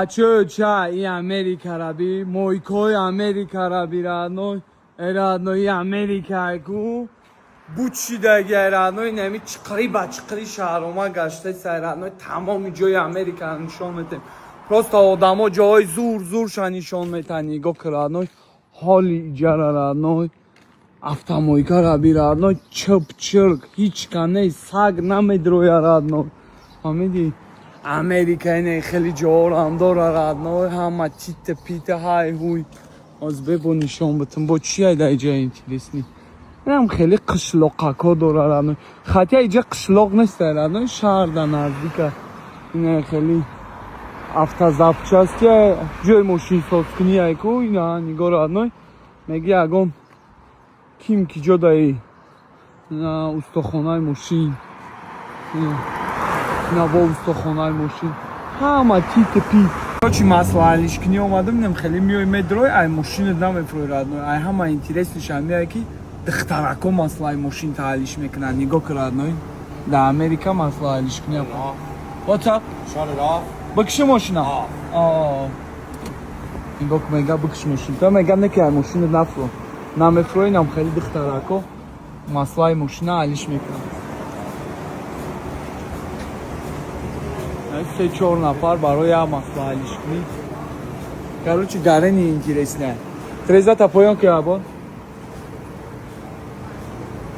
Бачаҳо, и Америкара би, мойкои Америкара би, родной, родной, и Америка ку бучидаги, родной, нами чиқри ба чиқри шаҳрома гаштаи, родной, тамоми ҷои Америкара нишон метем. Просто одамо ҷоҳои зур зурша нишон метан. Нигоҳ ки, родной, ҳоли иҷара, родной, автомойкара би, родной, чирп чирк, ҳеҷ ка не, саг намедроя, родной, фаҳмидӣ? Америка ине хеле ҷоҳоро дора, родной, ҳама тита пита ҳай ҳуй. Оз бебо нишон битам, бо чи ай дар иҷа интересный. Инам хеле қишлоқако дора, родной, хотя иҷа қишлоқ нест, родной, шаҳр да наздика. Ина хеле автозапчасти, ҷои мошинсозкунӣ айку. Ина нигоҳ, родной, меги ягон ким ки ҷо даи устохонаи мошин, ина бо устохонаи мошин, ҳама тита пит. Чи маслаҳалишкунӣ омадам, инам хеле миёй, медрой, ай мошинат намефурой, родной. Ай ҳама интересныйш ҳамияе, ки духтарако маслаи мошин таҳалиш мекунанд. Нигоҳ ки, родной, дар Америка маслаҳалишкунӣ. What's up? Shut it off. Бикши мошина. Нигоҳ, мега бикш мошин. То мега не, ки ай мошинат нафуро. Намефуро, инам хеле духтарако маслаи мошина ҳалиш мекунанд. Се чор нафар барои як масла ҳалиш кунӣ. Короче, гарени интересная. Трезата поён ки, абон.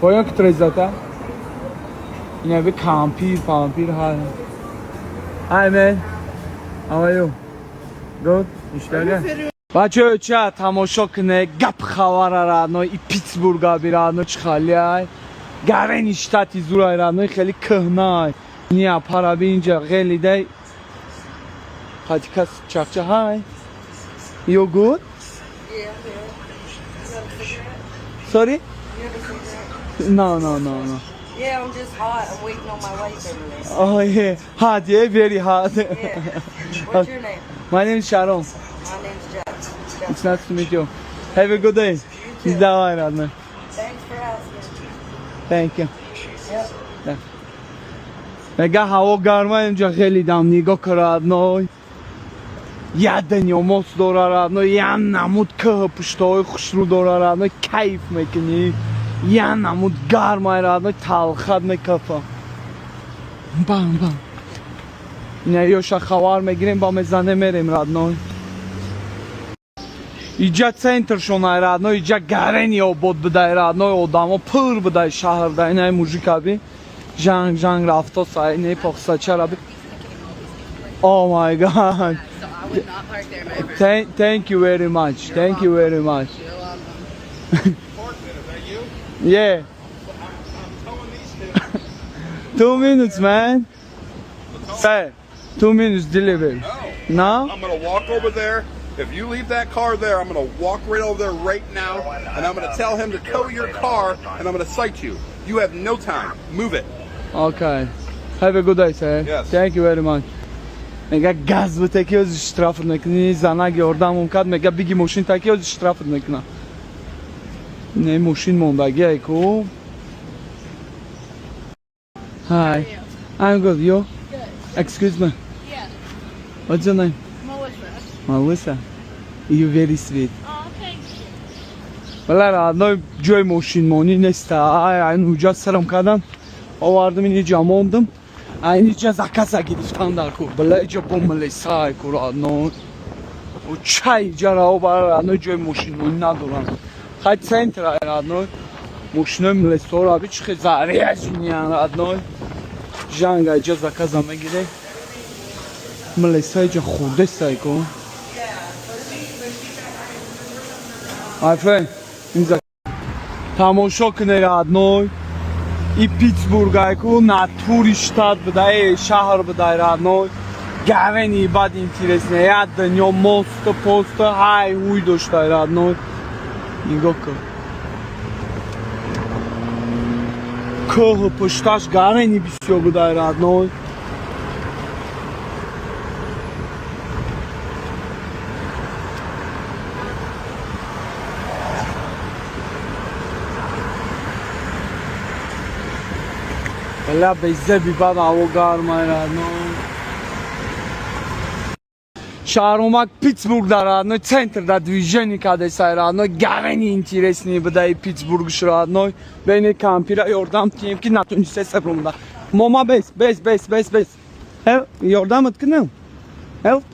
Поён ки трезата. Ина би кампир, пампир ҳа. Hi man. How are you? Good? Иштага? Бачаҳо, ча тамошо куне, гап хабара, родной, и Питсбурга би, родной, чӣ халиай. Гарени штати зурай, родной, хеле кӯҳнай. Ния параби инҷа ғелидай. Хати кас чақча. Hi. You good? Yeah, I'm here. You got a cigarette? Sorry? You have a cigarette? No. Yeah, I'm just hot. I'm waiting on my wife over there. Oh yeah. Hot, yeah, very hot. Yeah. What's your name? My name is Sharon. My name's Jack. Jack. It's nice to meet you. Have a good day. You too. Давай, родной. Thanks for asking. Thank you. Yep. Мега ҳаво гарма, инҷа хеле дам. Нигоҳ ки, родной. Як дунё мост дора, родной, як намуд кӯҳу пуштаҳои хушрӯ дора, родной, кайф мекунӣ. Як намуд гармай, родной, талхат мекафа. Бам бам. Ина ёша хабар мегирем, ба мезане мерем, родной. Иҷа центршон ай, родной, иҷа гарени обод будай, родной, одамо пур будай шаҳрда. Инай мужикаби жанг жанг рафтосай, не похсачараби. Oh my God. So I would not park there never. Thank you very much. Thank you very much. You're welcome. Parkman, is that you? Yeah. I'm towing these two. 2 minutes, man. Say, 2 minutes delivery. No. No? I'm gonna walk over there. If you leave that car there, I'm gonna walk right over there right now, and I'm gonna tell him to tow your car, and I'm gonna cite you. You have no time. Move it. Okay. Have a good day, sir. Yes. Thank you very much. Мега газ бите, ки ози штрафт мекунӣ. Занак ёрдамон кард, мега биги мошин та, ки ози штрафт мекуна. Не, мошин мондагӣ ай ку. Hi. I'm good. You? Good. Excuse me. Yeah. What's your name? Melissa. Melissa. You very sweet. Oh, thank you. Бала, родной, ҷои мошинмонӣ нест. Ай, айн ҳуҷҷат сарам кардан. Овардам, инҷа мондам. Айн иҷа заказа гирифтан дар ку. Бала, иҷа бо милиса ку, родной. О чай иҷа рао бара, родной, ҷои мошинмонӣ надорам. Хай, центр ай, родной. Мошинои милисаро аби чи хел заряженныян, родной. Жанг иҷа заказа мегире. Милиса иҷа хурдестай ку. My friend, инҷа тамошо куне, родной. И Питсбург айку натури штат будай, шаҳр будай, родной. Гарени бад интересно. Як дунё моста поста ҳай ҳуй доштай, родной. Нигоҳ кун. Кӯҳу пушташ гарени бисёр будай, родной. Бала, безеби бад ҳаво гармай, родной. Шаҳромак Питсбург дар, родной, центр да движение кадесай, родной, гарени интересный будаи Питсбургш, родной. Бейни кампира ёрдам тием, ки натунисте бромда. Мома, бес бес бес бес бес, ёрдамат кунам. Help.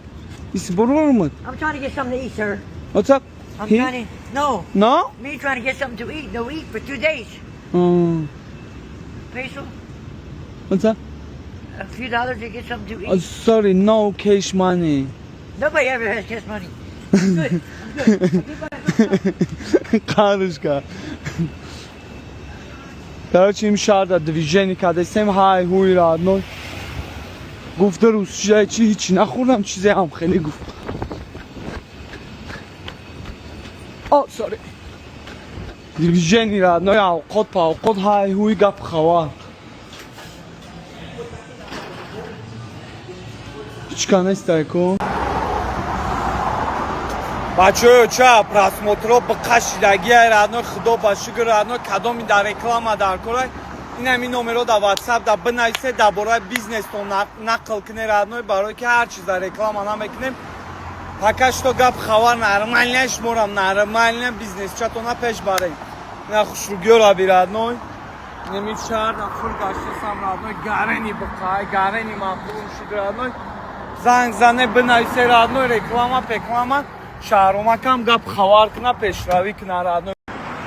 Is borormut. I'm trying to get something to eat, sir. What's up? I'm He? Trying to. No, No? me trying to get something to eat. No eat for 2 days. Peso, What's up? A few dollars to get something to eat. Oh, sorry, no cash money. Nobody ever has cash money. I'm good. I'm good. Goodbye. Қарушка. Короче, им шаҳрда движение кадесем, ҳай ҳуй, родной. Гуфта русчия чи ҳичи нахӯрдам, чизе ҳам хеле гуфт. О, sorry. Движение, родной, авқот павқот, ҳай ҳуй, гап хавар. Ҳичка нестай ку. Бачаё, ча просмотро биқашидагиай, родной, худо ба шукр, родной, кадоми дар реклама дар корай, инами номеро дар ватсап да бинависе, дар бораи бизнестон нақл куне, родной, барое ки ҳар чиз дар реклама намекунем. Пока что гап хабар нормально, шуморам нормально, бизнесчатона пеш барем. Ина хушругиёра би, родной. Инами шаҳр да фур гаштасам, родной, гарени биқай, гарени мақбул шуд, родной. Занг зане, бинависе, родной, реклама пеклама, шаҳромакам гап хабар куна, пешравӣ куна, родной.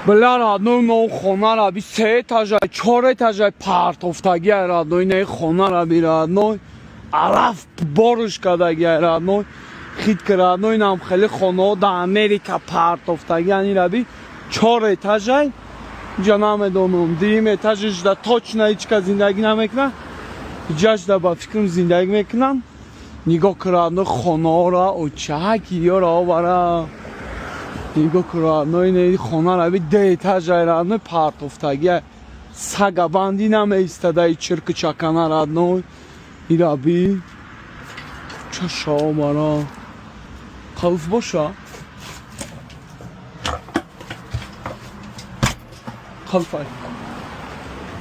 Бля, родной, но хонара би, се этажай, чор этажай партофтагиай, родной, не хонара би, родной, алаф боруш кардагиай, родной, хит ки, родной, инам хеле хонаҳо дар Америка партофтагиан. Ира би, чор этажай, инҷа намедонам, дуюм этажаш да точно ҳеҷ кас зиндагӣ намекунад, иҷашда ба фикрам зиндагӣ мекунанд. Нигоҳ ки, родной, хонаҳоро, очаки ёро овара. Нигоҳ ки, родной, ин хонара би, ду этажай, родной, партофтагиай, сагабандӣ намеистадаи чирки чакана, родной. Ира би, чаша омара, қулф боша, қулфай,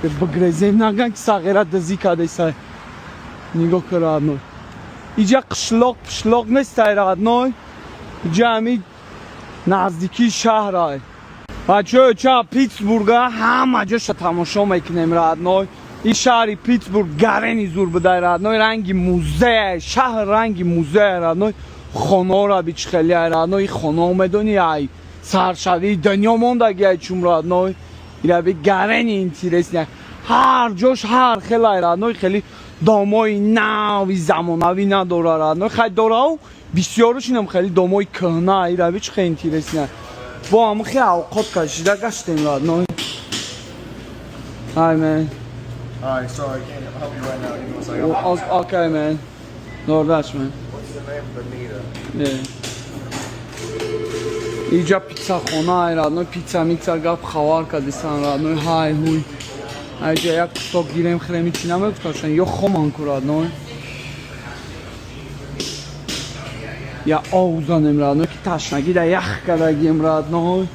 бигрезем, наган ки сағира дизӣ кадесай. Нигоҳ ки, родной, иҷа қишлоқ пишлоқ нестай, родной, иҷа ҳами наздикии шаҳрай. Бачаё, ча Питсбурга ҳама ҷоша тамошо мекунем, родной. Ин шаҳри Питсбург гарени зур будай, родной, ранги музей, шаҳр ранги музей, родной. Хонаҳоро би, чӣ хеле, родной, ин хонаҳо медонӣ, ай саршавии дунё мондаги, ай чум, родной. Ира би, гарени интересный, ҳар ҷош ҳар хел, ай, родной, хеле домои нави замонавӣ надора, родной, хай дорау, бисёрш инам хеле домои кӯҳна. Ира би, чӣ хеле интересный, бо ҳама хеле авқот кашида гаштем, родной. Hi, man. Alright, sorry, I can't help you right now. Give me one second. Oh, okay, man. No rush, man. What's the name? Benita. Yeah. Иҷа пиццахона, ай, родной, пицца мица, гап хабар кадисан, родной, ҳай ҳуй. Айҷа як кусок гирем, хӯрем, ичи намегуфташан ё хоман ку, родной. Я овзанем, родной, ки ташнагӣ да ях кардагием, родной.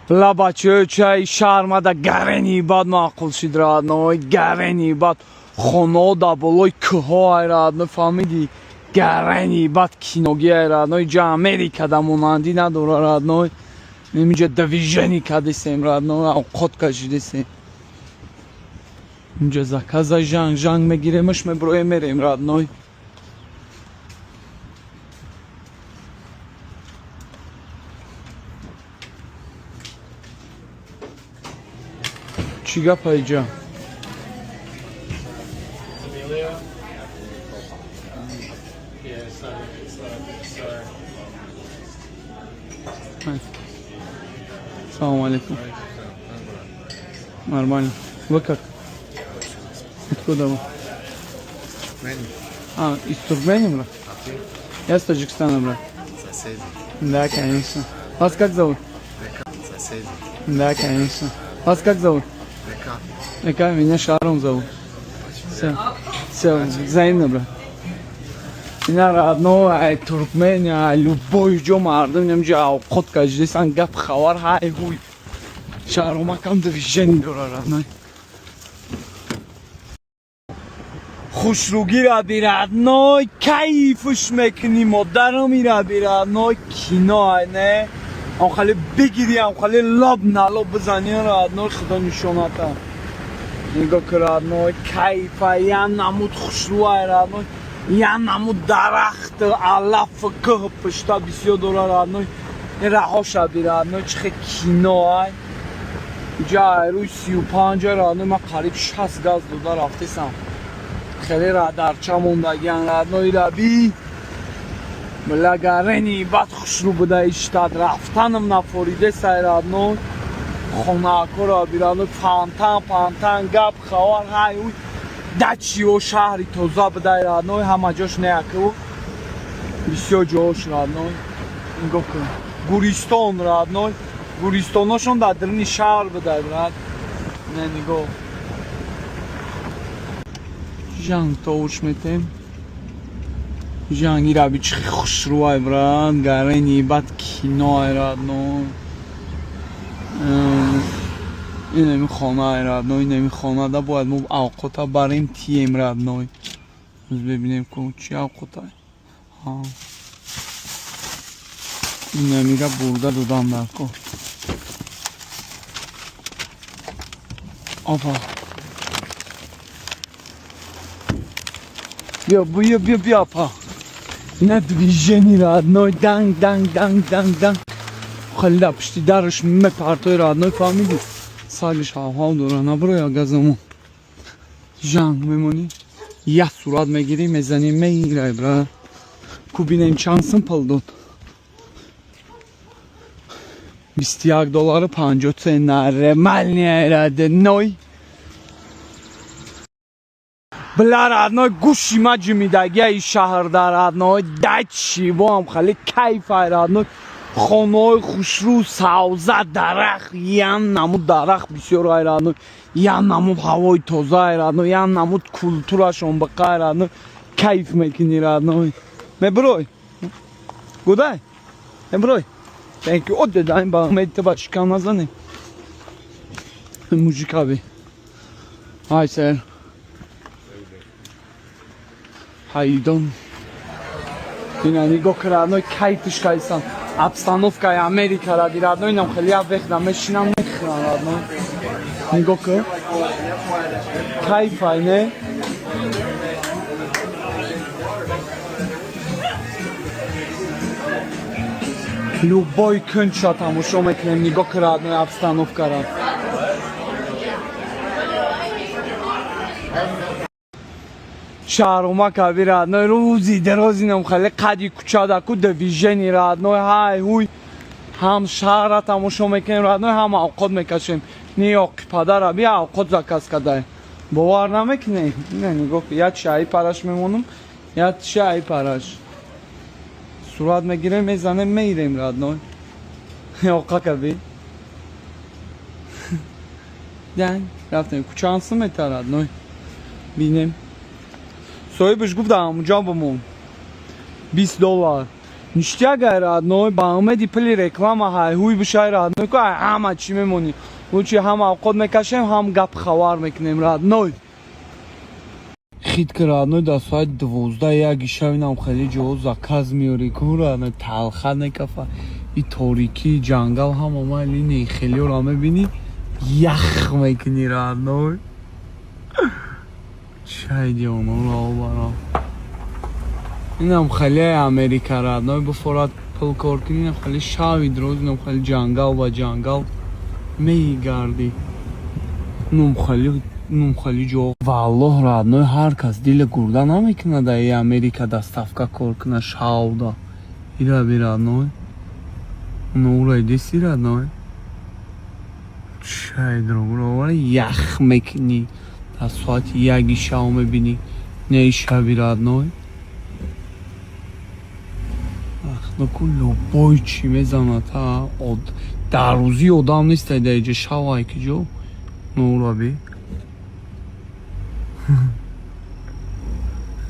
Ла, бачаё, чай шаҳр гарени бад маъқул шид, родной, гарени бад хонаҳо дар болои кӯҳҳо, ай, родной, фаҳмидӣ, гарени бад киногӣ, ай, родной, иҷа Америка да монандӣ надора, родной. Инҷа движение кадесем, родной, авқот кашидесем. Инҷа заказа жанг жанг мегиремаш, меброем, мерем, родной. Чӣ гапа иҷа? Amelia? Yeah, it's not, it's not, sorry. Салому алейкум. Нормально. Вы как? Откуда вы? А, из Туркмении, брат? Я с Таджикистана, брат. Соседи. Да, конечно. Вас как зовут? Соседи. Да, конечно. Вас как зовут? Бека. Эка, меня Шаром зовут. Все. Все, взаимно, брат. Ина, родной, ай Туркмения, ай любой ҷо мардум инамҷа авқот кашидасан, гап хабар, ҳай ҳуй. Шаҳромакам движение дора, родной. Хушругӣ раби родной, кайфш мекунӣ, модарами, раби родной, кино не ам хали бигирӣ, ам хали лоб на лоб бизанӣ, родной, худо нишоната. Нигоҳ ки, родной, кайфа, я намуд хушрӯай, родной, я намуд дарахт, алаф, кӯҳ, пушта бисёр дора, родной. Ин раҳоша би, родной, чӣ хел киноай. Иҷа рӯи 35, родной, ман қариб 60 газ дода рафтесам, хеле радарча мондагиан, родной. Раби благарени бад хушрӯ буда иштад, рафтанам нафоридесай, родной. Хонаакора би, родной, фонтан, фонтан, гап хавар, ҳай уй дачио, шаҳри тоза будай, родной, ҳама ҷош неяку, бисёр ҷош, родной. Нигоҳ кун, гуристон, родной, гуристоношон дар даруни шаҳр будай, брат. Не, нигоҳ, жанг товуш метем, жанг ираби чӣ хушрӯай, брат, гарени бад киноай, родной. Инами хонаай, родной, инами хонада бояд мо авқота барем, тием, родной. Бибинем ку чӣ авқотай. Инамира бурда додам дар ко. Опа, биё, биё, биё, биё, апа. На движение, родной, данг, данг, данг, данг, данг. Хеле дар пушти дараш мепартои, родной, фаҳмидӣ? Сагаш ҳавҳав дора, наброя газамо. Жанг мемонӣ, як сурат мегирӣ, мезанӣ, мегирай, бра. Ку бинем, чанд сум пул дод? 21 доллару 50 цент. Нормальный, родной. Бля, родной, гӯши ма ҷимидагия шаҳрда, родной, дачи боам хеле кайфай, родной. Хонаҳои хушрӯ, савза, дарахт, ян намуд дарахт бисёр ай, родной, ян намуд ҳавои тоза ай, родной, ян намуд культурашон бақай, родной, кайф мекунӣ, родной. Мебирой, гудай, мебирой. Thank you. О, дедаем ба ба шикам назанем. Мужикаби. Hi, sir. How you doing? Ина нигоҳ ки, родной, кайфш кайсан. Обстановкаи Америкара ди, родной, инам хеле як вехда мешинам, мехӯрам, родной. Нигоҳ ки. Кайфай, не? Любой кунча тамошо мекунем, нигоҳ ки, родной, обстановкара. Шаҳрома каби, родной, рӯзи дарозинам хеле қади кӯчадаку движение, родной, ҳай ҳуй, ҳам шаҳрра тамошо мекунем, родной, ҳам авқот мекашем. Не оқи падара би авқот заказ кадай. Бовар намекунем? Не, нигоҳ, як шаи параш мемонам, як шаи параш. Сурат мегирем, мезанем, меирем, родной. Оқа каби. Дан рафтем. Кӯчаам сумета, родной. Бинем. Соҳибаш гуфт ҳамуҷа бимон. 20 доллар. Ништяк ай, родной, ба умеди пули реклама ҳайҳуй бишай, родной, ку ай ҳама чӣ мемонӣ. Лучше ҳам авқот мекашем, ҳам гап хабар мекунем, родной. Хит ки, родной, дар соати 12 1 шав инам хеле ҷоҳо заказ меёрӣ ку, родной, талха некафа. И торикӣ, ҷангал, ҳама майли не хелиёро мебинӣ, ях мекунӣ, родной. Чай диёноро обара. Инам хеле Америка, родной, бифорад пул кор кунӣ, инам хеле шави дроз, инам хеле ҷангал ба ҷангал мегардӣ. Инам хеле, инам хеле ҷо. Валлоҳ, родной, ҳар кас дили гурда намекунад дар Америка доставка кор кунад шавда. Ира би, родной. Ура диси, родной. Чай дроро ях мекунӣ. Дар соати 1 шав мебинӣ. Не шави, родной. Ку любой чӣ мезанад, ҳа? Дар рӯзӣ одам нест дар иҷа, шавай ки ҷо. Нура би.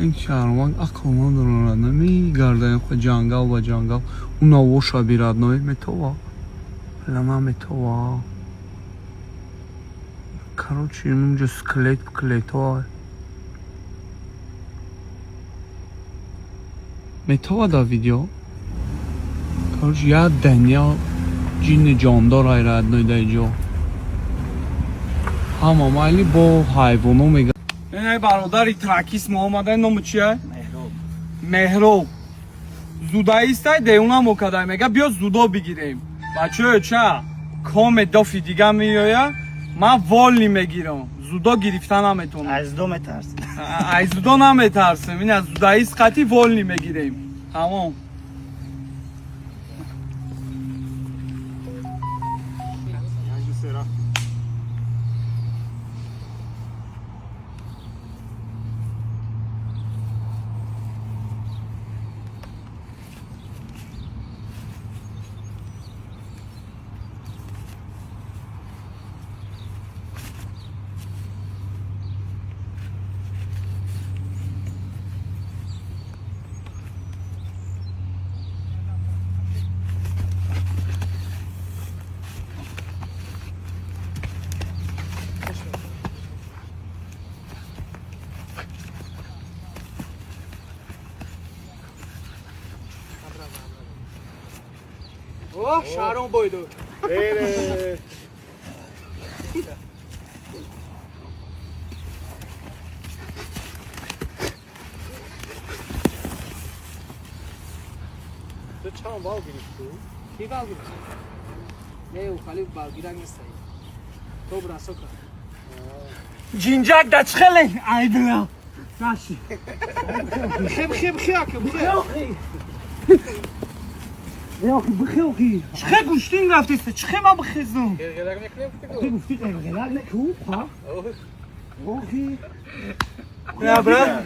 Ин шаҳрванд ақл надорад, намегарда ҷангал ба ҷангал. У навоша би, родной, метова. Ла наметова. Короче, инҷа скелет пкелето. Метова да видео. Короче, як дунё ҷинни ҷондор ай, родной, дар ҷо. Ҳама майли бо ҳайвоно мега. Ин бародари тракист мо омада, ному чия? Меҳроб. Зудаистай, деунамо кадай, мега биё зудо бигирем. Бачаё, ча коме дофи дига меоя, ман волни мегирам. Зудо гирифта наметонам. Аз зудо метарсам. Аз зудо наметарсем. Ин аз зудаист қати волни мегирем. Тамом. Шаҳром бойду. Ту чанд бал гирифтӣ? Ки бал гирифт? Не, ӯ хали балгирак нестай. То брасока. Ҷинҷак да чхеле айдла. Наши. Бихе, бихе, бихе, ака, бихе. Чхе гӯштин рафтиста? Чхе ма бихезум? Ғирғирак мекунем. Ти гуфти ғирғирак не ку? Ха? Охи. Не, брат.